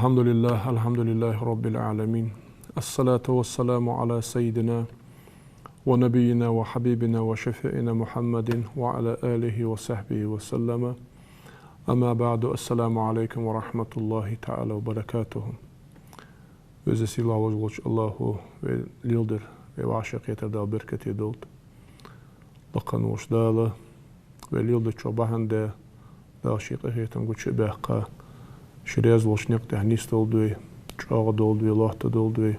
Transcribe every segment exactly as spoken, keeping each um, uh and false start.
الحمد لله، الحمد لله رب العالمين. الصلاة والسلام على سيدنا ونبينا وحبيبنا وشفيعنا محمد وعلى آله وصحبه وسلم. أما بعد، السلام عليكم ورحمة الله تعالى وبركاته. Веза сийлахь волча АллахӀа вай леладер, вай вӀашагӀкхетар Дала беркате долда. Лакха волча Дала вай леладечох бахьан де, Дала ший къахетам гуча а баьккха, ший раьза волча никъ тӀа нийсдолда вай, чӀоагӀа долда вай, лоаттадолда вай.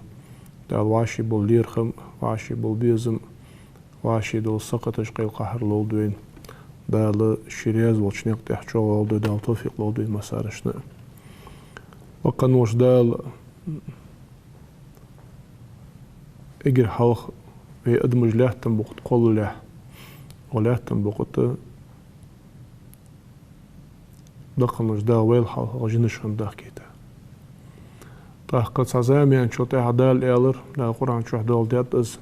Дала вӀаший бола лерхӀам, вӀаший бола безам, вӀаший дола сакхаташ, къайла-къахьар лолда вайна. Дала ший раьза волча никъ тӀа чӀоагӀа лолда вай, Дала товфикъ лолда вайна массанена. Лакха волча Дала эггара хьалха вай адамаш лаьттан букъа тӀа кхоллалехь, укх лаьттан букъа тӀа лакха волча Дала вайл хьалха жинаш хиннаб дахкийта. ТӀаккха цхьа заман яьнначул тӀехьагӀа Дала аьлар, Дала Къуръан чу доаладаьд из: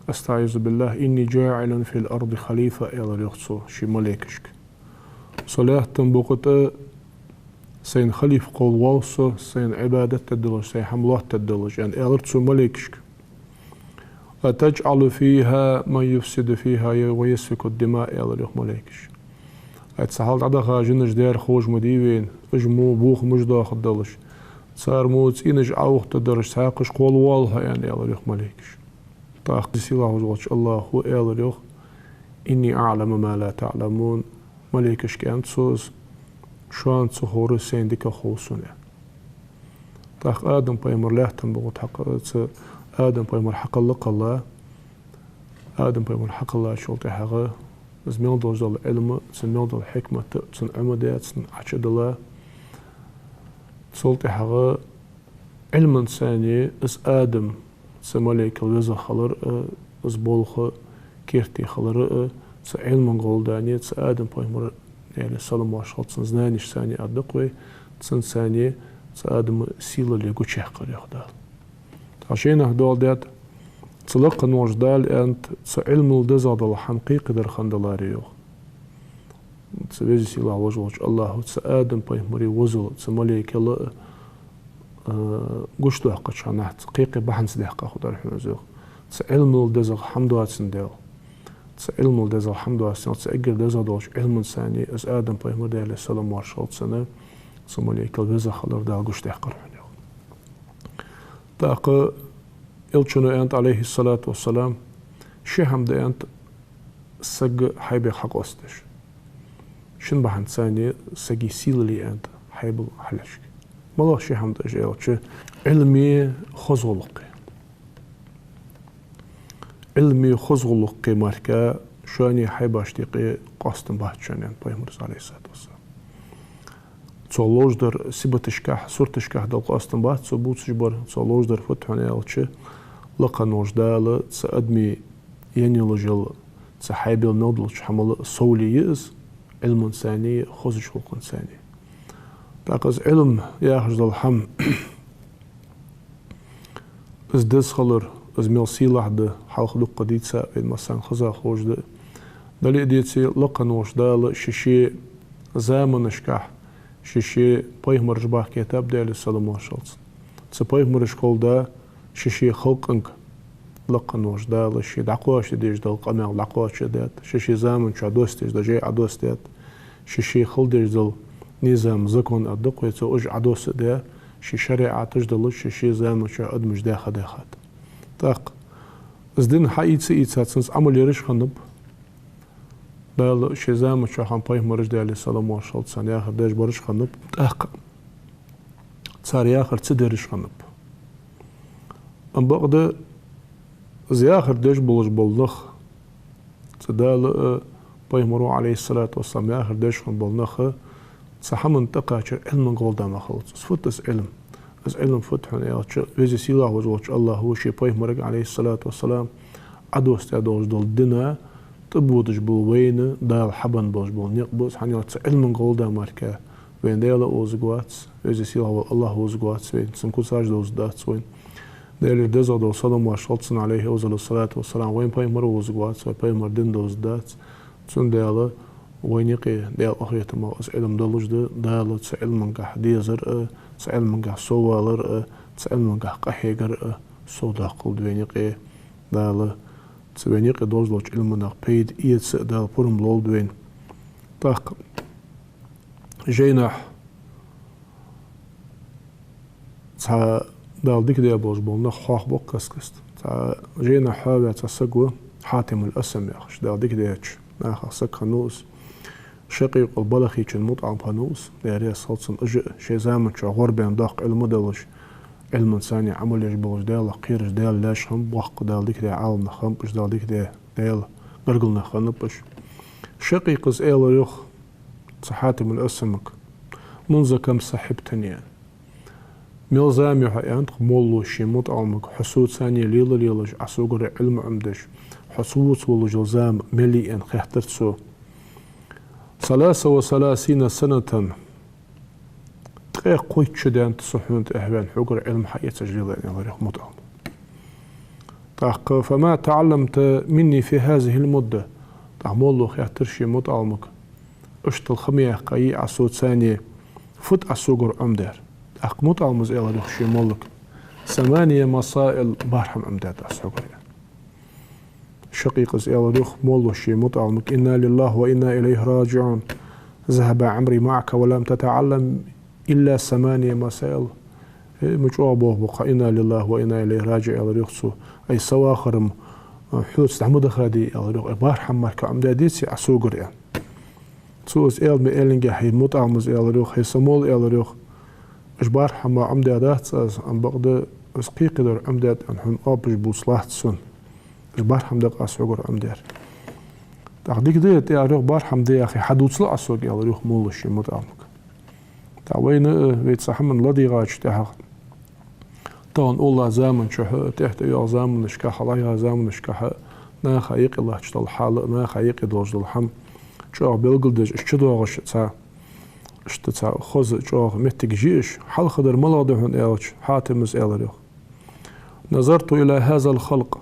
أستعيذ بالله، إني جاعل في الأرض خليفة, аьлар йоах Цо ший малейкашка. Со лаьттан букъа тӀа Сайна халифа кхолла воал Со, Сайна Ӏибадат дергдолаш, Сайна хӀама лоаттадергдолаш, аьнна, аьлар Цо малейкашка. أتجعل فيها من يفسد فيها ويسفك الدماء, аьлар йоах малейкаша. Ай, цу хьалха дӀадаха жинаш дера ховш ма дий вайна, уж мо бохамаш доахаргдолаш, цар мо цӀенаш Ӏоухаргдараш, цхьаькхаш кхолла воал Хьо, аьнна, аьлар йоах малейкаша. ТӀаккха сийлахь волча АллахӀа аьлар йоах: إني أعلم ما لا تعلمون. Малейкашка аьннад Цо из: шоана ца ховр Сайна дикагӀа хов Сона, аьнна. ТӀаккха Адам пайхамар лаьттан букъа тӀа хьакха-, ца, Адам пайхамар хьакхелла-кхелла, Адам пайхамар хьакхеллачул тӀехьагӀа из мел долаш дола Ӏилма, цун мел дола хьикмат, цунна Ӏомадаь, цунна Ӏочудилла. Цул тӀехьагӀа Ӏилманца из Адам цу малейкал веза хилар а, из болх керте хилар а, цу Ӏилман гӀолла цу Адам пайхамара, Даьла салам-моаршал хилда цунна, знанешца, аргда-кх вай, цунца цу Адама сийлалле гучаяьккхар йоах Дала. ТӀаккха шийна доаладаьд, цу лакха волча Дала аьннад, цу Ӏилмал дезагӀа дола хӀама кхайкадар хиннадаларе йоах. Цу Веза сийлахь волаш волча АллахӀа цу Адам пайхамара возал, цу малейкал а, а, гучадоаккхача хана, цу кхайка бахьанца даьккха хургдар хьона из йоах. Цу Ӏилмал дезагӀа хӀама доацандаь, цу Ӏилмал дезагӀа хӀама доацандаь, цу эггара дезагӀа долча Ӏилманца из Адам пайхамар, Даьла салам-моаршал хилда цунна, цу малейкал веза хилар Дала гучадаьккхар хьона йоах. ТӀаккха Элчано аьннад, عليه الصلاة والسلام, ши хӀама да, аьннад, саг хьайбех хьакъоастадеш. Шин бахьанца сага сийлалле, аьннад, хьайбал хьалъяьча. МалагӀа ши хӀама да уж аьлча, Ӏилма, хоза гӀулакх. Ӏилма, хоза гӀулакх мара шоана хьайбашта юкъе къоастам бац шоана, аьннад пайхамара, عليه الصلاة والسلام. Цо ловш дар сибаташкахь, сурташкахь дала къоастам бац цо бувцаш бар, цо ловш дар фуд хьона аьлча, лакха волча Дала цу адама енна йолаш йола, цу хьайбал мел долча хӀамал совле я из, Ӏилманца а, хозача гӀулакханца а. ТӀаккха из Ӏилма яхаш дола хӀама, из деза хилар, из мел сийлахь да, хьалха дукха дийца, вайна массанена хоза ховш да. Дале а, деце а, лакха волча Дала ший-ший заманашкахь ший-ший пайхамараш бахкийтаб, Даьла салам-моаршал хилда цунна. Цу пайхамарашкахула да ший-ший халкъанга, лакха волча Дала ший дӀакхоачашде дезаш дола къамаьл дӀакхоачашдаьд, ший-ший заман чу доссадеш дола жай Ӏодоссадаьд, ший-ший хила дезаш дола низам, закон, аргда-кх вай, цо уж Ӏодоссадаь, ший шариӀаташ долаш ший-ший заман чу адамаш даьха даьхад. ТӀаккха из дин хьаийца-ийца цунца Ӏамал ераш хиннаб. Дала ший заман чу хинна пайхамараш, Даьла салам-моаршал хилда царна, яхар деш бараш хиннаб. ТӀаккха цар яхар ца дераш хиннаб. Амма бакъда из яхар деш болаш бола нах, цу Дала а, пайхамара, عليه الصلاة والسلام, яхар деш хинна бола нах, цу хӀаман тӀакхачар Ӏилман гӀолла ма хилац. Из фуд из Ӏилма? Из Ӏилма фуд хьона аьлча, Веза сийлахь волаш волча АллахӀа ший пайхамарга, عليه الصلاة والسلام, Ӏодоссадаь долаш дола дина тӀабодаш бола вайна Дала хьабенна болаш бола никъ ба из, хӀана аьлча цу Ӏилман гӀолла мара вайна Даьла а вовзаргвац, Веза сийлахь вола АллахӀ вовзаргвац, вайна цун куцаш довзаргдац вайна. Даьлера дезагӀа дола салам-моаршал хилда цунна, عليه أفضل الصلاة والسلام, вайна пайхамар а вовзаргвац, вай пайхамара дин довзаргдац. Цунна Даьла Вайна юкъе Даьла къахетамах из Ӏилма долаш да, Дала цу Ӏилмангахь дезар а, цу Ӏилмангахь соввалар а, цу Ӏилмангахь къахьегар а совдоаккхалда вайна юкъе. Дала цу вайна юкъе долаш долча Ӏилманах пайда эца а Дала пурам лолда вайна. ТӀаккха жайнашка цхьа Дала дика даь болаш бола нах хьоахабу каст-каста. Цхьа жайнашка хьоаваь цхьа саг ва, Хьатимул Асам яхаш, Дала дика даьча нахах саг хиннав из. Шакъикъул Балхийчун мутаӀалим хиннав из. Даьла раьза хилва цунна, уж а шоай заман чухь гӀорбаьнна доккха Ӏилма долаш, Ӏилманца Ӏамал еш болаш, Даьлах кхераш, Даьла лаьш хиннаб, боккха Дала дика даь Ӏаламнах хиннаб уж, Дала дика даь Даьла гаргара нах хиннаб уж. Шакъикъас аьлар йоах цу Хьатимул Асамага: «منذ كم صحبتني». Мел зама я хьо, аьннад-кх моллас ший мутаӀалимага, хьо соца лела-лелаш, Ӏа согара Ӏилма Ӏомадеш, хьо сов волаш йола зама мел я аьнна хаьттар цо. «ثلاث وثلاثين سنة». Ткъаь кхойтта шу даьннад со хьона тӀехьаваьнна, хьогара Ӏилма хьаэцаш лелаяь, аьлар йоах мутаӀалима. ТӀаккха: «فما تعلمت مني في هذه المدة». ТӀаккха моллас хаьттар ший мутаӀалимага: «Иштта ха ма яьккхай Ӏа соца, фуд Ӏа согара Ӏомадаьр?» ТӀаккха мутаӀалимас аьлар йоах ший моллага: «ثماني مسائل», бархӀ хӀама Ӏомадаьд аз хьогара. Шакъикъас аьлар йоах моллас ший мутаӀалимага: «إنا لله وإنا إليه راجعون. ذهب عمري معك ولم تتعلم إلا ثماني مسائل». Э, ма чӀоагӀа болх ба хьа, «إنا لله وإنا إليه راجعون», аьлар йоах цо. Ай, са вахар-м хьоца дӀа ма дахадий, аьлар йоах. Ай, бархӀ хӀама мара Ӏомадаьдеций Ӏа согара, аьнна. Цо из аьле ма аьллинге, хӀай мутаӀалимас, аьлар йоах, хӀай са молла, аьлар йоах, уж бархӀ хӀама Ӏомадаьдац аз, амма бакъда из кхы кхыдар Ӏомадаьд аьнна хьона оапаш бувца латт сона. Уж бархӀ хӀама да-кх аз хьогара Ӏомадаьр. ТӀаккха дика да, аьлар йоах, бархӀ хӀама да яхе, хьадувцал Ӏа сога, аьлар йоах моллас ший мутаӀалимага. ТӀаккха вайна а, вай цу хӀаман ладийгӀача тӀехьагӀа, тахан улла заман чухь а, тӀехьа тӀайоагӀача заманашкахь а, лайгӀача заманашкахь а наха юкъе латташ дола хьал а, наха юкъе долаш дола хӀама чӀоагӀа белгалдеш, уж чудоагӀаш цхьа, иштта цхьа хоза чӀоагӀа моттигаш я уж. Хьалхадар малагӀа да хьона аьлча, Хьатимас аьлар йоах: «نظرت إلى هذا الخلق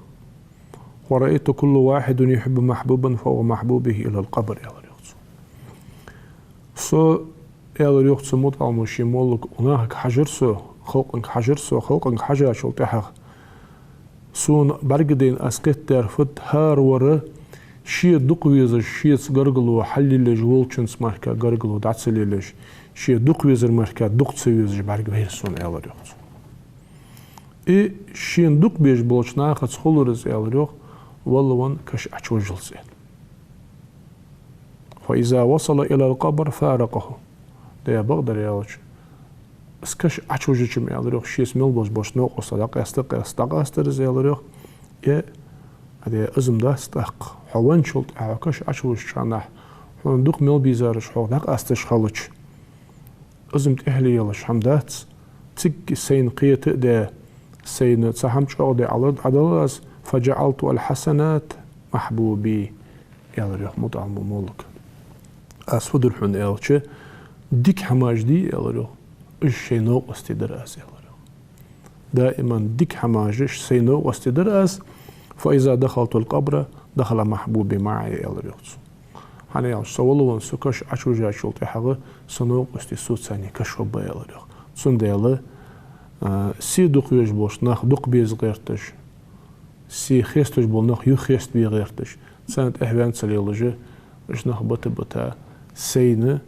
ورأيت كل واحد يحب محبوبا فهو محبوبه إلى القبر», аьлар йоах цо. Со, аьлар йоах цу мутаӀалимас ший моллага, нахага хьажар со, халкъага хьажар со, халкъага хьажачул тӀехьагӀа сона бӀаргадайна аз кхетадаьр фуд: хӀара вар ше дукха везаш, шеца гаргало хьаллелаеш волчунца мара гаргало дӀа ца лелаеш, ше дукха везар мара дукха ца везаш бӀаргавайра сона, аьлар йоах цо. И шийна дукха безаш болча нахаца хулар из, аьлар йоах, валлалца каша Ӏочувожжалца, аьнна. «فإذا وصل إلى القبر فارقه». Даь бакъдар аьлча, из каша Ӏочувожача-м, аьлар йоах, шеца мел болаш болча новкъостах дӀакъаьста, къаьста, дӀакъастар из, аьлар йоах. Э, а де, из-м дац тӀаккха. Хьо венначул тӀехьагӀа каша Ӏочувожача хана хьона дукха мел безараш хьох дӀакъасташ хилча, из-м тӀехьале ялаш хӀама дац, цига сайна кхета а даь, сайна цхьа хӀама чӀоагӀа даь Ӏадал-, Ӏадал аз: «فجعلت الحسنات محبوبي», аьлар йоах мутаӀалима моллага. Аз фу дир хьона аьлча, дика хӀамаш дий, аьлар йоах, уж шоай новкъостий дир аз, аьлар йоах. Даиман дика хӀамаш сай новкъостий дир аз. «فإذا دخلت القبر دخل محبوبي معي», аьлар йоах цо. ХӀана аьлча, со валлалца, со каша Ӏочувожачул тӀехьагӀа са новкъостий соца каша хургба, аьлар йоах. Цудухьа, а, се дукха везаш болча наха дукха беза гӀерташ, се хесташ бола нах юха хестабе гӀерташ, царна тӀехьаваьнна ца лелаш, уж нах бита-бита, сайна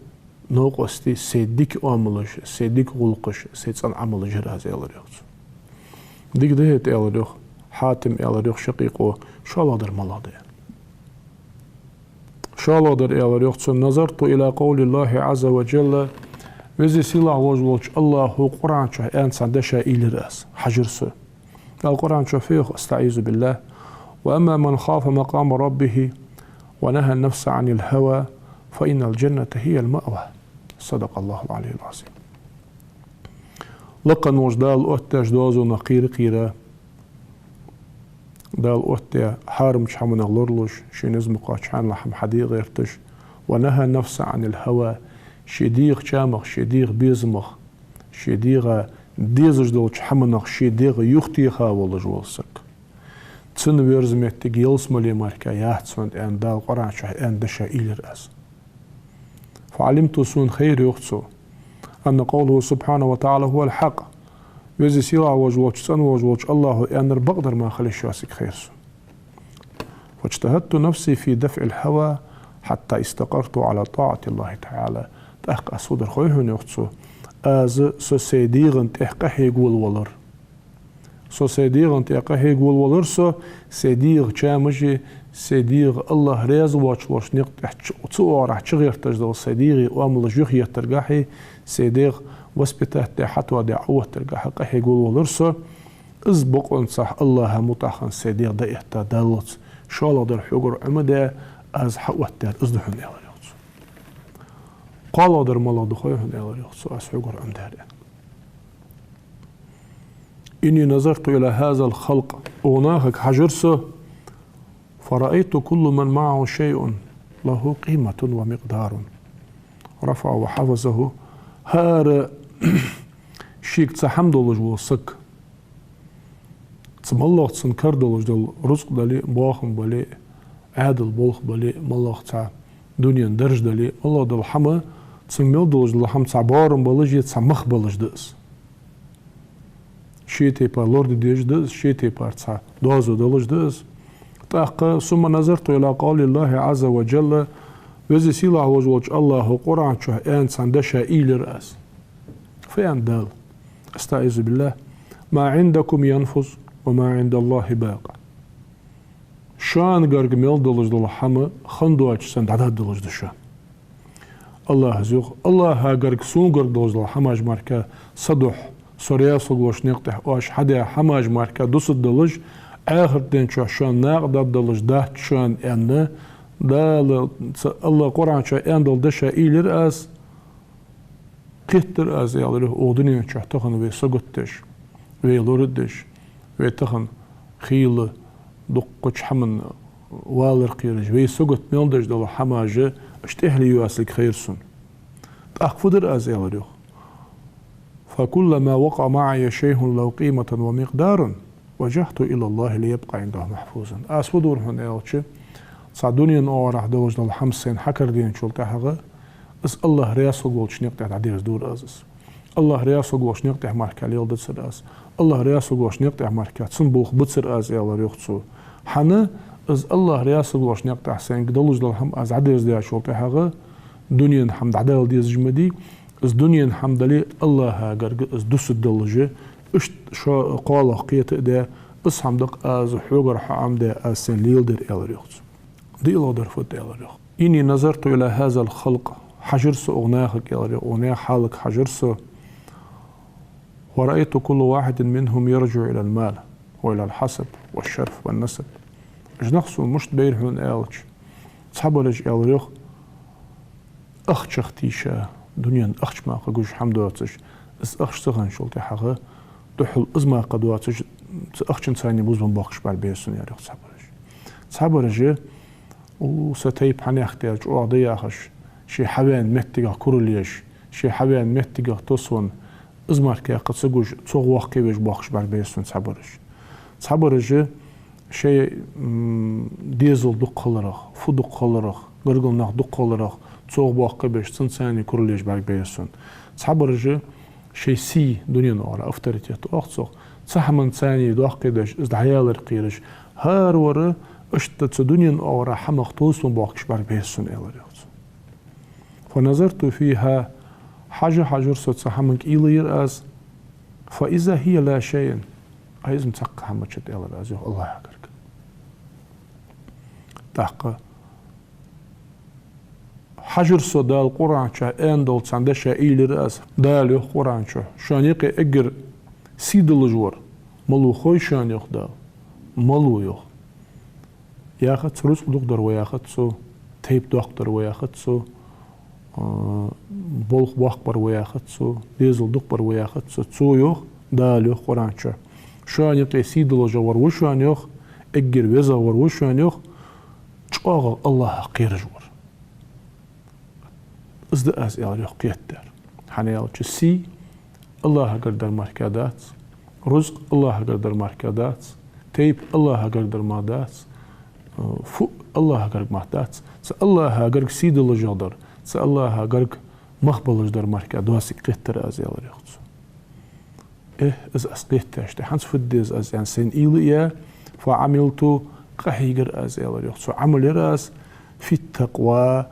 новкъостий, сай дика оамалаш, сай дика гӀулакхаш, сай цӀена Ӏамалаш йир аз, аьлар йоах цо. Дика да хӀаьта, аьлар йоах Хьатима, аьлар йоах Шакъикъо, шоллагӀдар малагӀа да, аьнна. ШоллагӀдар, аьлар йоах цо: «نظرت إلى قول الله عز وجل». Веза-сийлахь волаш волча АллахӀа Къуръан чу аьнна цхьа деша уйла йир аз, хьажар со. Дала Къуръан чу фу йоах, أستعيذ بالله: «وأما من خاف مقام ربه ونهى النفس عن الهوى فإن الجنة هي المأوى». صدق الله العلي العظيم. Лакха волча Дала оттадаьча доазонах кхера-кхера, Дала оттадаь хьарамча хӀаманах лоралуш, ший низ ма кхоачча хьанала хӀама хьаде гӀерташ, «ونهى النفس عن الهوى», ший дегӀа чамах, ший дегӀа безамах, ший дегӀа дезаш долча хӀаманах ший дегӀ юхатеха волаш вола саг. Цун верза моттиг ялсмале мара яц хьона, аьнна, Дала Къуръан чу аьнна деша уйла йир аз. فعلمت, сона хайра, йоах цо, أن قوله سبحانه وتعالى هو الحق, Веза-Сийлахьа волча, цӀена волча АллахӀа аьннар бакъдар мара хила йиш йоацилга хайра сона. فاجتهدت نفسي في دفع الهوى حتى استقرت على طاعة الله تعالى. ТӀаккха аз фу дир хой хьона, йоах цо, аз со сай дегӀа тӀа къахьега волавалар. Со сай дегӀа тӀа къахьега волавалар со, сай дегӀа чамаш а, сай дегӀа АллахӀ раьза воацача никъ тӀа чу-, цу оагӀорахьа чугӀерташ дола сай дегӀа оамалаш юхаеттаргахьа, сай дегӀ воспитать даь, хьатоадаь Ӏооттаргахьа къахьега волавалар со. Из бокъонцахь АллахӀа мутӀахьа сай дегӀ дӀаэтта даллалца, шоллагӀдар хьогара Ӏомадаь, аз хьаоттадаьр из да хьона, аьлар, йоах цо. КхоалагӀдар малагӀа да хой хьона, аьлар, йоах цо, аз хьогара Ӏомадаьр, аьнна. إني نظرت إلى هذا الخلق, укх нахага хьажар со, فرأيت كل من معه شيء له قيمة ومقدار رفعه وحفظه. ХӀара шийга цхьа хӀама долаш вола саг, цу моллагӀа цун кара долаш дола рузкъа дале, боахам бале, Ӏаьдала болх бале, моллагӀа цхьа дунен дарж дале, моллагӀа дола хӀама, цунга мел долаш дола хӀама цхьа боарам болаш е цхьа мах болаш да из. Ший тайпара лораде дезаш да из, ший тайпара цхьа доазув долаш да из. ТӀаккха ثم نظرت إلى قول الله عز وجل, Веза-Сийлахьа волаш волча АллахӀа Къуръан чу аьнна цхьан деша уйла йир аз. Фу аьннад Дала? أستعيذ بالله. ما عندكم ينفد وما عند الله باق. Шоана гарга мел долаш дола хӀама хинна доацаш санна дӀадаргдолаш да шоана. АллахӀа йоах: АллахӀа гарга, сона гарга долаш дола хӀамаш мара, са духьа, со раьза хургволча никъ тӀа оаш хьадаь хӀамаш мара дусаргдолаш, Ӏахарта ден чу шоана накъадаргдолаш дац шоана, аьнна, Дала цу АллахӀа Къуръан чу аьнна долча деша уйла йир аз. Кхетадир аз, аьлар йоах, укх дунен чу тахан вай сагот деш, вай лорадеш, вай тахан хийла дуккхача хӀаман валар кхераш, вай сагот мел деш дола хӀамаш, уж тӀехьале йоацилга хайра сона. ТӀаккха фу дир аз, аьлар йоах. فكلما وقع معي شيء له قيمة ومقدار وجهته إلى الله ليبقى عنده محفوظا. Аз фу дир хьона аьлча, цхьа дунен оагӀорахьа долаш дола хӀама сайна хьакарадаьчул тӀехьагӀа, из АллахӀ раьза хургволча никъ тӀа дӀадерзадора аз из. АллахӀ раьза хургволча никъ тӀа мара леладацар аз. АллахӀ раьза хургволча никъ тӀа мара цун болх бацар аз, аьлар йоах цо. ХӀана, из АллахӀ раьза хургволча никъ тӀа сайна долаш дола хӀама аз дӀадерзадаьчул тӀехьагӀа, дунен хӀама дӀадала дезаш ма дий, из дунен хӀама дале, АллахӀа гарга из дусаргдолаш, иштта шо кхоалагӀа кхета а даь, из хӀама да-кх аз хьогара хьаӀомадаь, аз сайна леладер, аьлар йоах цо. ДиълагӀдар фуд, аьлар йоах. إني نظرت إلى هذا الخلق, хьажар со укх нахага, аьлар йоах, укх наьха хьалага хьажар со. ورأيت كل واحد منهم يرجع إلى المال وإلى الحسب والشرف والنسب. Уж нах сона мишта байра хьона аьлча, цхьабараш, аьлар йоах, ахчах тийша, дунен ахча мара гуш хӀама доацаш, из ахча ца хинначул тӀехьагӀа, духхьал из мара доацаш, цу ахчанца цхьана бузбан боахкаш бӀаргабайра сона, аьлар йоах, цхьабараш. Цхьабараш, у, са тайпа хьанехк тӀера чӀоагӀа да яхаш, ший хьавена моттигах курал еш, ший хьавена моттигах тосвенна, из мара кхы ца гуш, цох воккхавеш боахкаш бӀаргабайра сона цхьабараш. Цхьабараш шоай, м, дезал дукха хиларах, фу дукха хиларах, гаргара нах дукха хиларах, цох боккхийбеш, цунца цхьана курал еш бӀаргабайра сона. Цхьабараш шоай сий, дунен оагӀорахьа авторитет оал цох, цу хӀаманца цхьана доккхийдеш, из дӀаялар кхераш, хӀаравар иштта цу дунен оагӀорахьа хӀамах тосвенна боахкаш бӀаргабайра сона, аьлар йоах цо. فنظرت فيها, хьажа хьажар со цу хӀаманга, уйла йир аз, فإذا هي لا شيء, а из-м цхьаккха хӀама ма дац, аьлар аз йоах, АллахӀа гарга. ТӀаккха хьажар со Дала Къуръан чу аьнна долча цхьан деша, уйла йир аз. Дала йоах Къуръан чу: шоана юкъе эггара сий долаш вар малав хой шоана, йоах Дала. Малав, йоах. Яхац, рузкъа дукха дар ва яхац цо, тайпа доккха дар ва яхац цо, а, болх боккха бар ва яхац цо, дезал дукха бар ва яхац цо. Цо йоах, Дала йоах Къуръан чу: шоана юкъе сий долаш вар ва шоана, йоах, эггара везагӀа вар ва шоана, йоах, чӀоагӀагӀа АллахӀах кхераш вар. Из да аз, аьлар йоах, кхетадаьр. ХӀана аьлча сий АллахӀагара дар мара дац, рузкъа АллахӀагара дар мара дац, тайпа АллахӀагара дар мара дац, э, фу АллахӀагара мара дац. Цу АллахӀа гарга сий долаш дар, Цу АллахӀа гарга мах болаш дар мара доацилга кхийтар аз, аьлар йоах цо. Эхь, из аз кхийтача, тӀехьенца фу де деза аз, аьнна, сайна уйла а яь, فعملت, къахьийгар аз, аьлар йоах цо. Ӏамал яр аз, في التقوى,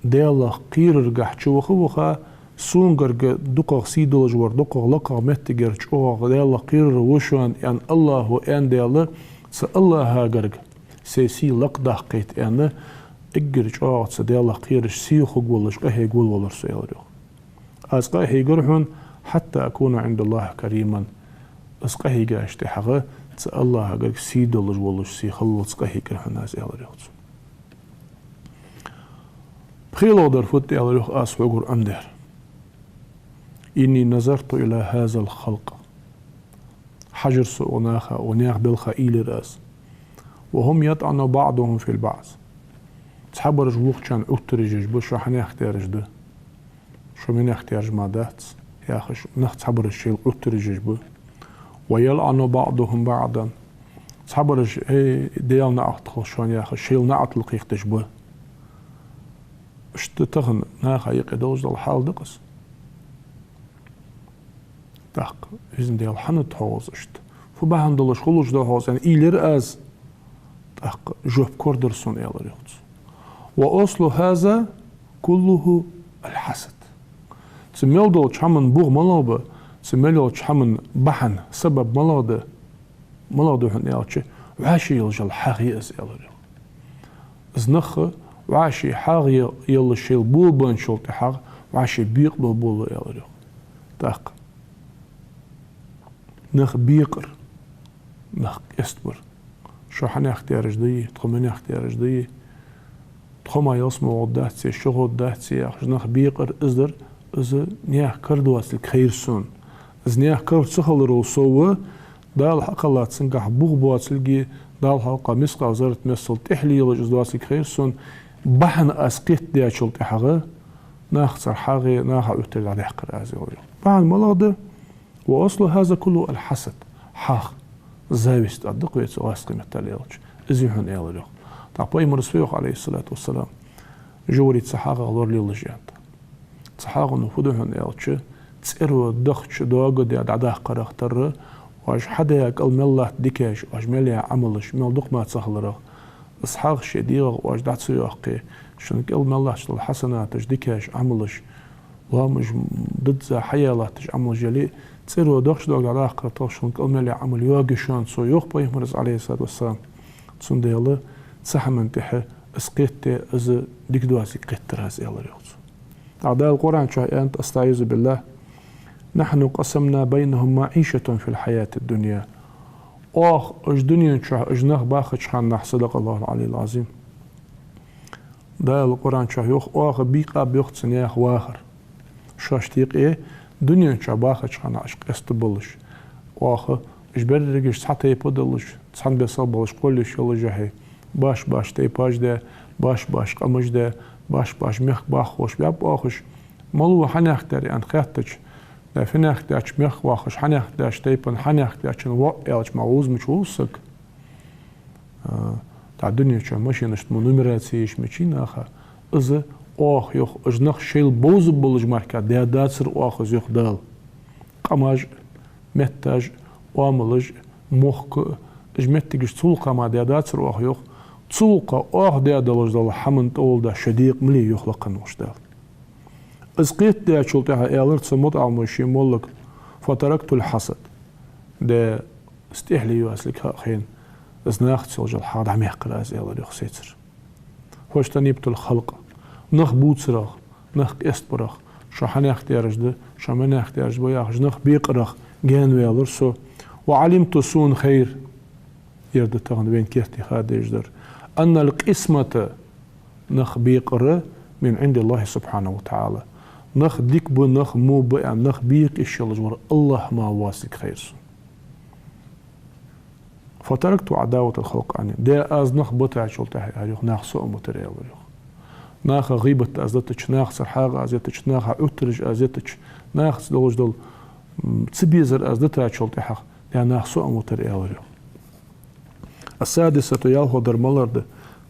Даьлах кхераргахьа чу ваха-ваха, сона гарга дукхагӀа сий долаш вар, дукхагӀа лакхагӀа моттигера чӀоагӀа Даьлах кхерар ва шоана, аьнна, АллахӀа аьнна даьлча, цу АллахӀа гарга сай сий лакхдаккхийта, аьнна, эггара чӀоагӀа цу Даьлах кхераш сий хургволаш къахьега волавелар со, аьлар йоах. Аз къахьийгар хьона, حتى أكون عند الله كريما. Аз къахьийгача тӀехьагӀа цу АллахӀа гарга сий долаш волаш, сий хиллалца къахьийгар хьона аз, аьлар йоах цо. ПхелагӀдар фуд, аьлар йоах, аз хьогара Ӏомадаьр. إني نظرت إلى هذا الخلق. Хьажар со укх наха, укх наьха балха уйла яр аз. وهم يطعن بعضهم في بعض. Цхьабараш вокхарна Ӏоттараш еш ба, шо хьанехк тераш да, шо минехк тераш ма дац, яхаш, нах цхьабараш шоайла Ӏоттараш еш ба. ويلعن بعضهم بعضا. Цхьабараш, э, Даьла наӀалт хилда шоана, яхаш, шоайла наӀалт кхайкадеш ба. Иштта тахан наха юкъе долаш дола хьал да-кх из. ТӀаккха, Везан Даьла, хӀана да хьогӀ из иштта? Фу бахьан долаш хулаш да хьогӀ из, аьнна, уйла яр аз. ТӀаккха жоп корадар сона, аьлар йоах цо. وأصل هذا كله الحسد. Цу мел долча хӀаман бугӀа малагӀа ба, цу мел йолча хӀаман бахьан, сабаб малагӀа да, малагӀа да хьона аьлча, вӀаший йолаш йола хьагӀ я из, аьлар йоах. Из нах вӀаший хьагӀ е-, елла шоайла болабенначул тӀехьагӀа вӀаший бекъабала болалу, аьлар йоах. ТӀаккха нах бекъар, нах къестабар. Шо хьанехк тераш дий, тхо минехк тераш дий, тхо мара ялсмала гӀоргдац, шо гӀоргдац яхаш, нах бекъар, из дар, из наьха кара доацилга хайра сона. Из наьха кара ца хиларал сов, Дала хьакхелла цунгахьа бугӀа боацилга, Дала хьалха мискъал заррат миссел тӀехьале йолаш из доацилга хайра сона, бахьан аз кхетадаьчул тӀехьагӀа, нах цар хьагӀ е, наха Ӏоттар дӀадаьккхар аз, аьлар йоах. Бахьан малагӀа да? وأصل هذا كله الحسد. ХьагӀ, зависть, ад дакъ веца васкхи меттала аьлча. Из я хьона, аьлар йоах. ТӀаккха пайхамара фу йоах, عليه الصلاة والسلام? Жугьури цу хьагӀах лоралелаш, аьнна. Цу хьагӀо фу да хьона аьлча, цӀеро дахча доагаде дӀадаккхарах тарра, оаш хьадаь кӀал мел латт дикаш, оаш мел яь Ӏамалаш, мел дукха ма ца хиларах, из хьагӀ шоай дегӀах оаш дӀа ца йоаккхе, шун кӀал мел латташ дола хьасанаташ, дикаш, Ӏамалаш, лоамаш, дизза хьаяь латташ Ӏамалаш яле, цӀеро дахча доага дӀадаккхар тӀа шун кӀал мел яь Ӏамал йоагаю шоана, цо йоах пайхамара, عليه الصلاة والسلام. Цудухьа цу хӀаман тӀехьа аз кхетаде, из дика доацилга кхийтар аз, аьлар йоах цо. ТӀаккха Дала Къуръан чу аьннад, أستعيذ بالله: نحن قسمنا بينهم معيشتهم في الحياة الدنيا. Оаха уж дунен чу уж нах бахача хана, صدق الله العلي العظيم. Дала Къуръан чу йоах, оаха бийкъаб йоах цу наьха вахар. Шоашта юкъе дунен чу бахача хана уж къестабалаш, оаха уж берригаш цхьа тайпа долаш, цхьан бесса болаш, кхоллаш йолаш хье, башха-башха тайпаш да, башха-башха къамаш да, башха-башха мехка баххош баьб оаха уж. Малав хьанехк даьр аьнна хаьттача, да, фу нехк даьча мехка вахаш, хьанехк даьча тайпан, хьанехк даьчун воӀ аьлча, ма вузмача вуз саг. А, тӀа дунен чу машинашта мо нумераци еш мичий наха, из оаха йоах, уж нах шоайла бовзабалаш мара даь дацар оаха из, йоах Дала. Къамаш, метташ, оамалаш, мохк, уж моттигаш цу гӀулакха ма даь дацар оаха, йоах. Цу гӀулакха оаха даь долаш дола хӀаман тӀа волда шо декъа ма ле, йоах лакха волча Дала. Из кхетадаьчул тӀехьагӀа аьлар цу мутаӀаллимо ший моллага: فتركت الحسد. Де, из тӀехьале йоацилга хьа а хайна, из нахаца йолаш йола хьагӀ дӀамаьккхар аз, аьлар йоах, сайцара. فاجتنبت الخلق. Нах бувцарах, нах къестабарах, шо хьанехк тераш да, шо минехк тераш ба яхаш, нах бекъарах гаьнаваьлар со. وعلمت, сона хайра, ер да тахан вайна керте ха дезаш дар, أن القسمة, нах бекъар, من عند الله سبحانه وتعالى. Нах дика ба, нах во ба аьнна, нах бекъа йиш йолаш вар АллахӀ мара воацилга хайра сона. فتركت عداوة الخلق عني. Де, аз нах битачул тӀехьагӀа, аьлар йоах, наха со а ма тар, аьлар йоах. Наха гӀийбат аз дитача, нахацара хьагӀ аз йитача, наха Ӏоттараш аз йитача, нахаца долаш дола, м, цабезар аз дитачул тӀехьагӀа, де, наха со а ма тар, аьлар йоах. السادسة, ялхлагӀдар малар да,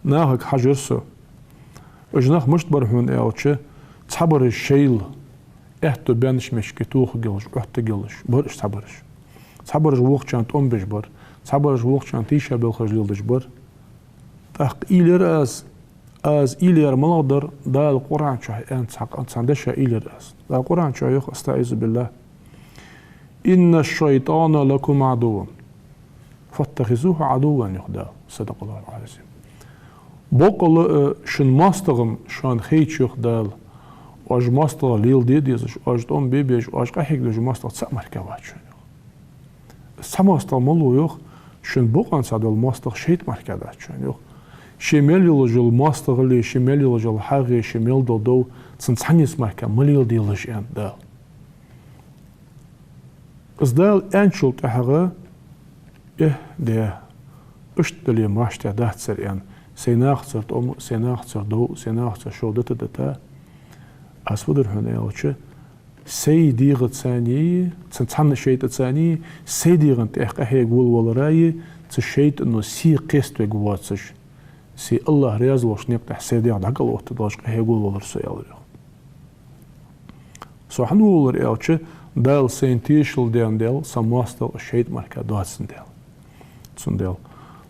нахага хьажар со. Уж нах мишта бар хьона аьлча, Цхьабараш шоайла аьттув баьннача меттиге тохаргйолаш, Ӏоттаргйолаш бар уж цхьабараш. Цхьабараш вокхарна тӀом беш бар, цхьабараш вокхарна тийшабелхаш леладеш бар. ТӀаккха уйла яр аз, аз уйла яр малагӀа дар, Дала Къуръан чу аьнна цхьа, цхьан деша уйла яр аз. Дала Къуръан чу йоах, أستعيذ بالله: «إن الشيطان لكم عدو فاتخذوه عدوا», йоах Дала. صدق الله العظيم. Боккъала а шун моастагӀа-м шоана хайча, йоах Дала, оаш моастагӀа леладе дезаш, оаш тӀом бе безаш, оаш къахьега дезаш моастагӀа цаӀ мара вац шоана, йоах. Цхьа моастагӀа малув, йоах, шун бокъонца дола моастагӀа шайтӀа мара дац шоана, йоах. Ше мел йолаш йола моастагӀал, ше мел йолаш йола хьагӀ, ше мел дола дов, цун цхьаннеца мара ма леладелаш, аьннад Дала. Из Дала аьнначул тӀехьагӀа, э, де, иштта дале, маьрша дацар, аьнна, сай нахацара тӀом, сай нахацара дов, сай нахацара шов дита-дита, аз фу дир хьона аьлча, сай дегӀацеи, цхьан-, цхьанне шайтӀацеи, сай дегӀа тӀа къахьега волавалареи, цу шайтӀано се кхеставе воацаш, се АллахӀ раьза волча наькъа тӀа сай дегӀ дӀакӀалоттадеш къахьега волавалар со, аьлар, йоах. Со хӀана волавалар аьлча, Дала сайна тешал даьндаь, са моастагӀа шайтӀа мара доацандаь. Цудухьа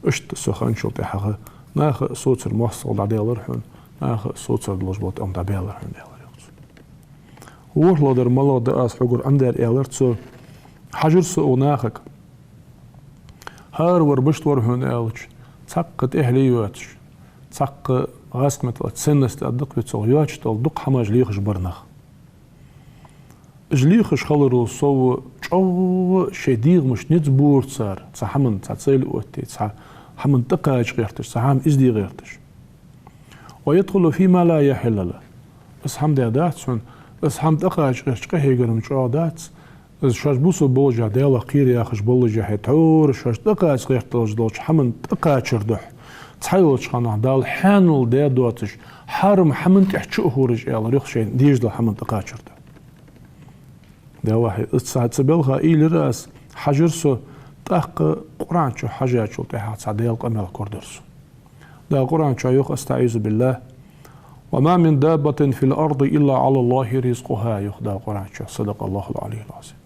иштта со хинначул тӀехьагӀа наха соцар моастагӀал дӀадаьлар хьона, наха соцар долаш бола тӀом дӀабаьлар хьона, аьлар, йоах цо. ВорхӀлагӀдар малагӀа да аз хьогара Ӏомадаьр, аьлар цо. Хьажар со укх нахага. ХӀара вар мишта вар хьона аьлча, цхьаккха тӀехьале йоацаш, цхьаккха гӀаскхетала ценность а даккха вецалгӀа йоацаш дола дукха хӀамаш лехаш бар нах. Уж лехаш хиларал сов чӀоагӀа шоай дегӀамаш низ бора цар, цхьа хӀаман, цхьа цӀайл отте, цхьа хӀаман тӀакхача гӀерташ, цхьа хӀама эзде гӀерташ. «ويدخل فيما لا يحل له». Из хӀама даь дац хьона, из хӀама тӀакхача гӀерташ къахьегар-м чӀоагӀа дац, из шоаш бусалба болча Даьлах кхера яхаш болча хье тхьовра шоаш тӀакхача гӀерташ долча хӀаман тӀакхачар духьа, цхьайолча хана Дала хьаьнал даь доацаш, хьарам хӀаман тӀехьа чу а хьураж, аьлар, йоах, шоай дезаш дола хӀаман тӀакхачар духьа. Делахь, из ца, ца белха уйла яр аз, хьажар со, тӀаккха Къуръан чу хьажачул тӀехьагӀа цхьа Даьла къамаьл корадар сона. Дала Къуръан чу йоах, أستعيذ بالله: «وما من دابة في الأرض إلا على الله رزقها», йоах Дала Къуръан чу. صدق الله العلي العظيم.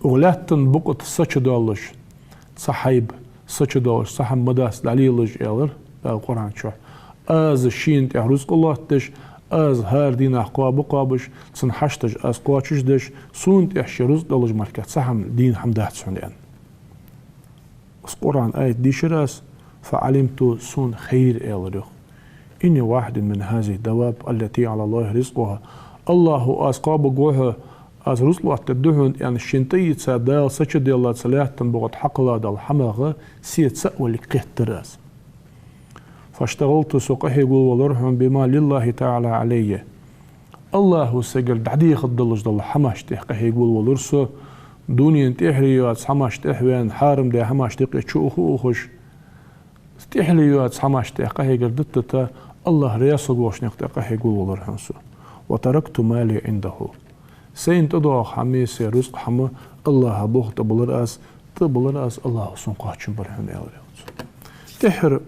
Укх лаьттан букъа тӀа сача доаллаш цхьа хьайба, сача доаллаш цхьа хӀама ма дац дӀалелаш, аьлар Дала Къуръан чу. Аз шийна тӀа рузкъа лоаттадеш, аз хӀара дийнахьа кхоаба кхоабаш, цун хьашташ аз кхоачашдеш, сона тӀа ший рузкъа далаш мара цхьа хӀама, дийна хӀама дац хьона, аьнна. Из Къуръан аят дийшар аз, فعلمت, сона хайра, аьлар, йоах. إني واحد من هذه الدواب التي على الله رزقها. АллахӀа аз кхоабаргва хьо, аз рузкъа лоаттадергда хьона, аьнна, шийна тӀаийца Дала сачадаьлла цу лаьттан букъа тӀа хьакхелла дола хӀамах се цаӀ валлиг кхеттар аз. فاشتغلت, со къахьега волавалар хьона, بما لله تعالى علي. АллахӀа сайгара дӀадехаргдолаш дола хӀамашта тӀа къахьега волавалар со, дунен тӀехьале йоаца хӀамашта тӀехьа ваьнна, хьарам даь хӀамашта юкъе чу уха а ухаш, тӀехьале йоаца хӀамашта тӀа къахьегар дита-дита, АллахӀ раьза волча наькъа тӀа къахьега волавалар хьона со. وتركت ما لي عنده. Сайна тӀадоагӀа хӀама, сай рузкъа хӀама АллахӀа болх тӀабиллар аз, тӀабиллар аз, АллахӀа сона кхоачам бир хьона, аьлар, йоах цо. ТӀеххьара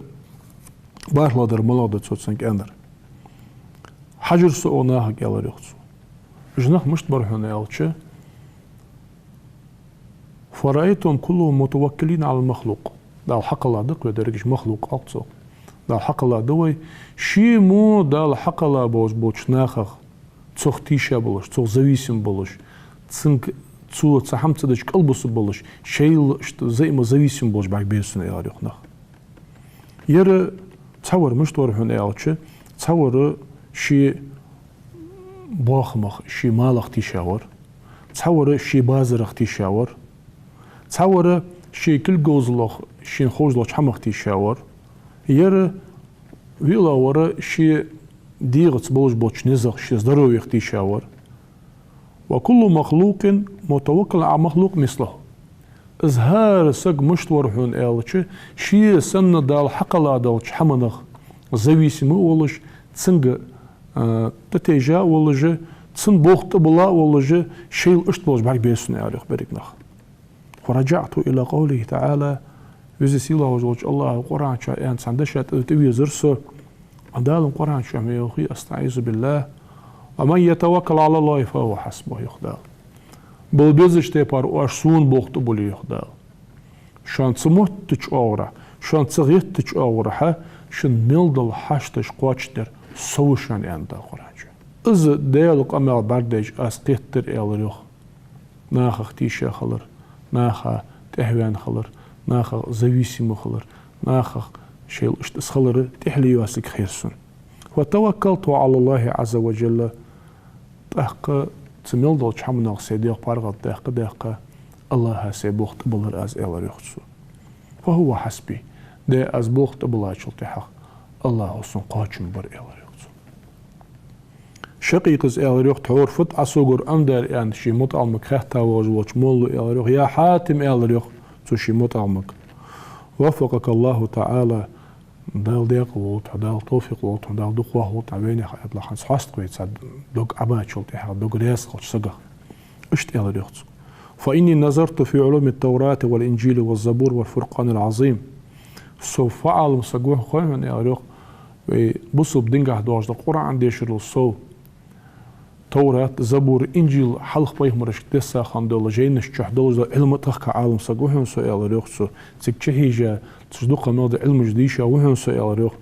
бархӀлагӀдар малагӀа да цо цунга аьннар. Хьажар со укх нахага, аьлар, йоах цо. Уж нах мишта бар хьона аьлча, فرأيتهم كلهم متوكلين على المخلوق. Дала хьакхелла да-кх вай дерригаш, махлукъ оал цох. Дала хьакхелла да вай. Ший мо Дала хьакхелла болаш болча нахах, цох тийша болаш, цох зависим болаш, цунга, цо цхьа хӀама ца дича кӀалбусаргболаш, шоайла иштта взаимозависим болаш бӀаргабайра сона, аьлар, йоах, нах. Ер цхьавар мишта вар хьона аьлча, цхьавар ший боахамах, ший малах тийша вар, цхьавар ший базарах тийша вар, цхьавар ший кулг говзалах, шийна ховш долча хӀамах тийша вар, ер виълагӀвар ший дегӀаца болаш болча низах, ший здоровьех тийша вар. وكل مخلوق متوكل على مخلوق مثله. Из хӀара саг мишта вар хьона аьлча, ше санна Дала хьакхелла долча хӀаманах зависим а волаш, цунга, а, тӀатайжа а волаш, цун болх тӀабилла а волаш, шоайла иштта болаш бӀаргабайра сона, аьлар, йоах, берригаш нах. فرجعت إلى قوله تعالى. Веза-Сийлахь волча АллахӀа Къуръан чу аьнна цхьан деша тӀа тӀавезар со. Дала Къуръан чу ма йоахий, أستعيذ بالله: «ومن يتوكل على الله فهو حسبه», йоах Дала. Бала безача тайпара оаш Сона болх тӀабулле, йоах Дала, шоана ца моттача оагӀорахьа, шоана ца гӀеттача оагӀорахьа шун мел дола хьашташ кхоачашдер Со ва шоана, аьннад Дала Къуръан чу. Из Даьла къамаьл бӀаргадайча, аз кхетадир, аьлар йоах, нахах тийша хилар, наха тӀехьаваьнна хилар, нахах зависимый хилар, нахах шоайла иштта из хилар тӀехьале йоацилга хет сона. «وتوكلت على الله عز وجل», тӀаккха цу мел долча хӀаманах сай дегӀ паргӀата даьккха, даьккха, АллахӀа сай болх тӀабиллар аз, аьлар йоах цо. «فهو حسبي», да, аз болх тӀабиллачул тӀехьагӀа АллахӀа сона кхоачам бир, аьлар йоах цо. Шакъикъас аьлар йоах: «Тхьовра фуд Ӏа согара Ӏомадаьр?» — аьнна, ший мутаӀаламага хаьтта воагӀаш волча моллас аьлар йоах: «يا حاتم», — аьлар йоах цо ший мутаӀаламага. «وفقك الله تعالى», Дала даькъала волва хьо, Дала товфикъ лолда хьона, Дала дукха вахалва хьо вайнаьха, аьнна, хӀанз хьоастагӀа вай цхьа дог Ӏобачул тӀехьагӀа, дог раьза хилча сагах. Иштта аьлар йоах цо: «فإني نظرت في علوم التوراة والإنجيل والزبور والفرقان العظيم». Со фу Ӏалам саг ва хой хьона, аьлар йоах, вай бусалба динагахьа доагӀаш дола Къуръан дешарал сов, Товрат, Забур, Инжил, хьалха пайхамарашка десса хинна дола жайнаш чу долаш дола Ӏилма тӀахка Ӏалам саг ва хьона со, аьлар йоах цо. Цига чухьежа, цу чу дукха мел дола Ӏилмаш дийша ва хьона со, аьлар йоах.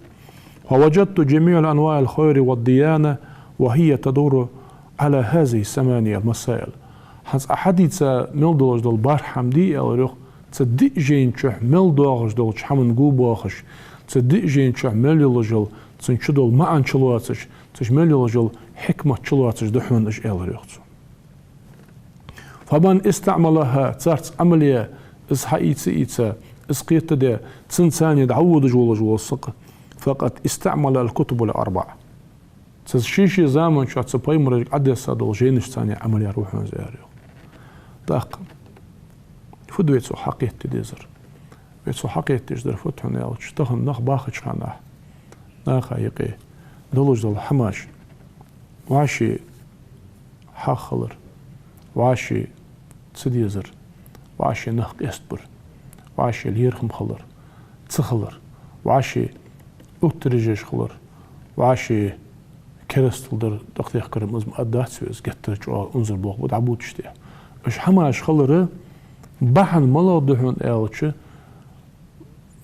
«فوجدت جميع أنواع الخير والديانة وهي تدور على هذه الثمانية المسائل». ХӀанз Ӏа хьадийца мел долаш дола бархӀ хӀама дий, аьлар йоах, цу диъ жайна чу мел доагӀаш долча хӀаман гу боахаш, цу диъ жайна чу мел йолаш йола, цун чу дола маӀан чулоацаш, цу чу мел йолаш йола хьикмат чулоацаш да хьона уж, аьлар йоах цо. «فمن استعملها», царца Ӏамал е, из хьаийца, ийца, из кхетаде, цунца цхьана дӀаводаш волаш вола саг, «فقد استعمل الكتب الأربع». Цу ший-ший заман чу цу пайхамарашка Ӏодесса дола жайнашца цхьана Ӏамал яьр ва хьона из, аьлар йоах. ТӀаккха фуд вай цох хьакхетаде дезар? Вай цох хьакхетадеш дар фуд хьона аьлча, тахан нах бахача хана наха юкъе долаш дола хӀамаш: вӀаший хьагӀ хилар, вӀаший ца дезар, вӀаший нах къестабар, вӀаший лерхӀам хилар, ца хилар, вӀаший оттарежеш хилар, вӀаший керастал дар, тӀакхехкар ма из ма аргдац вай, из геттара чӀоагӀа унзара болх ба дӀабувцаш тӀехьа. Уж хӀамаш хилара бахьан малагӀа да хьона аьлча,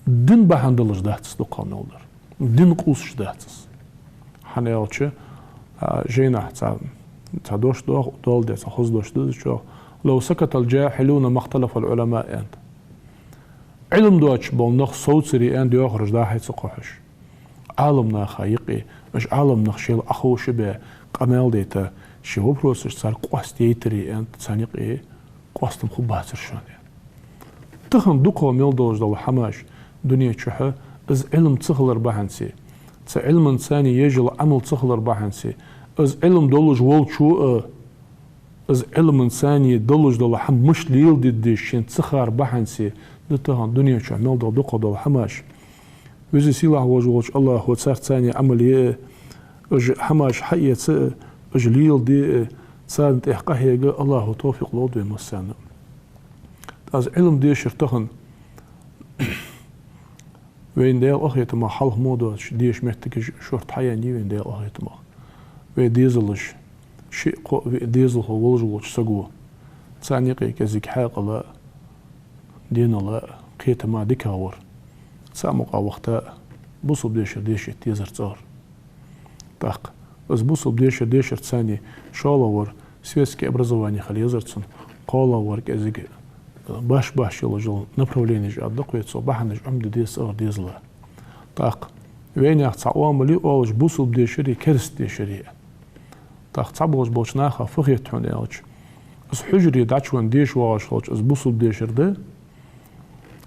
дин бахьан долаш дац из дукхагӀа мел дар. Дин къувсаш дац из. ХӀана аьлча, а, жайнашка цхьа, цхьа дош доагӀа, дола де цхьа хоза дош да из чӀоагӀа: «لو سكت الجاهلون ما اختلف العلماء», — аьннад. Ӏилма доацаш бола нах совцаре, аьннад, йоахараш дӀа-хьа ца кхухьаш, Ӏаламнаха юкъе, уж Ӏаламнах шоайла Ӏоховша бе, къамаьл дайта, шоай вопросаш цар къоастаяйтаре, аьннад, царна юкъе къоастам хургбацар шоана, аьннад. Тахан дукхагӀа мел долаш дола хӀамаш дуне чухьа, из Ӏилма ца хилар бахьанце, цу Ӏилманца цхьана еш йола Ӏамал ца хилар бахьанце, из Ӏилма долаш волчо а, из Ӏилманца цхьана долаш дола хӀама мишта леладе деза шийна ца хар бахьанце да тахан дуне чухьа мел дола дукхагӀа дола хӀамаш. Веза-Сийлахь волаш волча АллахӀа царца цхьана Ӏамал е, уж хӀамаш хьаэца, уж леладе, царна тӀехьа къахьега АллахӀа товфикъ лолда вай массанена. ТӀаккха из Ӏилма дешар тахан вайна Даьла къахетамах хьалха мо доацаш деша моттигаш шортта хьаяьннай вайна Даьла къахетамах. Вай дезалаш, шиъ-кхоъ виъ дезалхо волаш волча саго, царна юкъе кӀезига хьаькъала, денала, кхетама дикагӀа вар. Цхьа мукъа вахийта бусалба дешар дешийта дезар цӀагӀара. ТӀаккха из бусалба дешар дешарца цхьана шоллагӀвар светски образовани хила езар цун, кхоалагӀвар кӀезига баш-баш йолаш йола направленеш а дакхве, цо бахьанаш Ӏомаде деза цӀагӀара дезала. ТӀаккха вайнаьха цхьа оамал я оалаш бусалба дешари керста дешари. ТӀаккха цхьаболаш болча наха фу хет хьона аьлча, из хьужаре дӀачувенна деша воагӀаш хилча, из бусалба дешар да,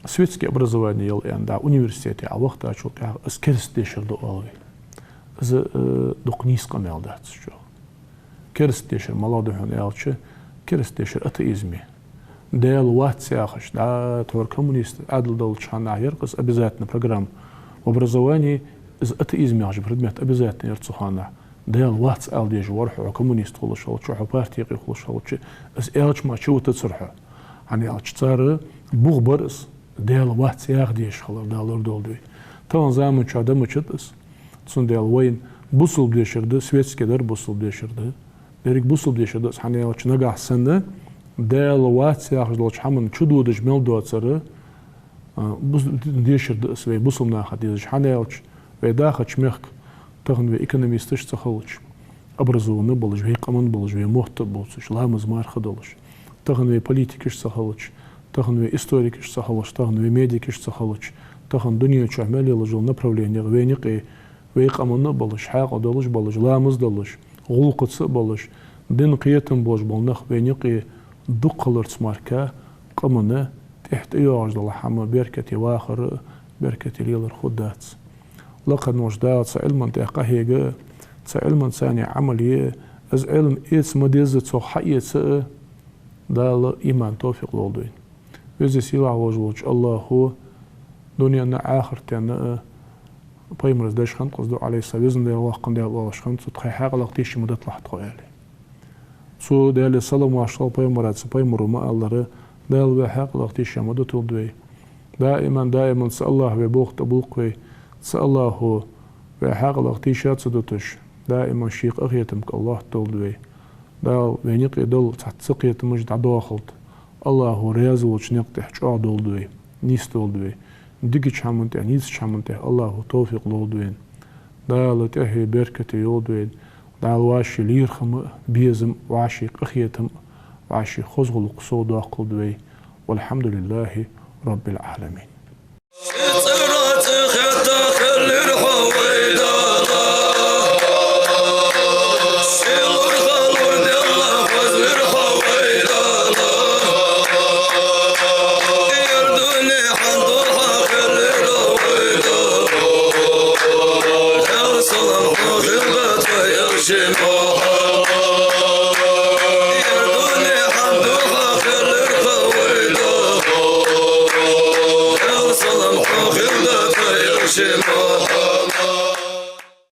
светски образовани йола аьнна, дӀа университете Ӏовахийтачул тӀехьагӀа из керста дешар да оал вай. Из, э, дукха нийса къамаьл дац из чӀоагӀа. Керста дешар малагӀа да хьона аьлча, керста дешар атеизм я. Даьла вац яхаш, дӀа тхьовра коммунисташ Ӏаьдал долча хана яр-кх из обязательно программа в образовании, из атеизм яхаш предмет обязательно яр цу хана. Даьла вац ала дезаш вар хьо, хьо коммунист хулаш хилча, хьо парти юкъе хулаш хилча, из аьлча мара чувитацар хьо. ХӀана аьлча цар бух бар из, Даьла вац яха дезаш хилар, Дала лорадолда вай. Тахан заман чу да ма дац из. Цудухьа вайна Бусалба дешар да, светски дар бусалба дешар да. Деррига бусалба дешар да из, хӀана аьлча нагахь санна Даьла вац яхаш долча хӀаман чу додаш мел доацар, а, бус-, дешар да из вай бусалба наха дезаш. ХӀана аьлча вай дахача мехка тахан вай экономисташ ца хилча, образованни болаш, вай къаман болаш, вай мотт а бувцаш, ламаз, марха долаш, тахан вай политикаш ца хилча, тахан вай историкаш ца хилча, тахан вай медикаш ца хилча, тахан дунен чу мел йолаш йола направленех вайна юкъе вай къаман а болаш, хьаькъал долаш болаш, ламаз долаш, гӀулакхаца а болаш, дина кхетам болаш бола нах вайна юкъе дукха хиларца мара, къаман тӀехьа тӀайоагӀаш дола хӀама беркате вахар а, беркате лелар хургдац. Лакха волча Дала цу Ӏилман тӀа къахьега а, цу Ӏилманца цхьана Ӏамал е а, из Ӏилма эца ма дезза цох хьаэца а Дала иман, товфикъ лолда вайна. Веза-сийлахь волаш волча АллахӀо дунен а, ахартен а, пайхамара деш хиннад-кх из дуӀа, Ӏалайхи ссалам, Веза Даьла, Воккха Даьла, оалаш хиннад цо, тхоай хьаькъалах тешаме диталахь тхо, аьле. Цо, Даьлера салам-моаршал хилда пайхамарца, пайхамаро ма аллара, Дала вай хьаькъалах тешаме диталда вай. Даиман, даиман цу АллахӀа вай болх тӀабуллакх вай. Цу АллахӀо вай хьаькъалах теша ца дуташ, даиман ший къахетамга латталда вай. Дала вайна юкъе дола цхьацца кхетамаш дӀадоахалда. АллахӀо раьза волча никъ тӀа чӀоагӀдолда вай, нийсдолда вай. Дикача хӀаман тӀа, нийсача хӀаман тӀа АллахӀо товфикъ лолда вайна. Дала тӀехье беркате йолда вайна. Дала вӀаший лерхӀам а, безам а, вӀаший къахетам а, вӀаший хоза гӀулакх совдоаккхалда вай. والحمد لله رب العالمين.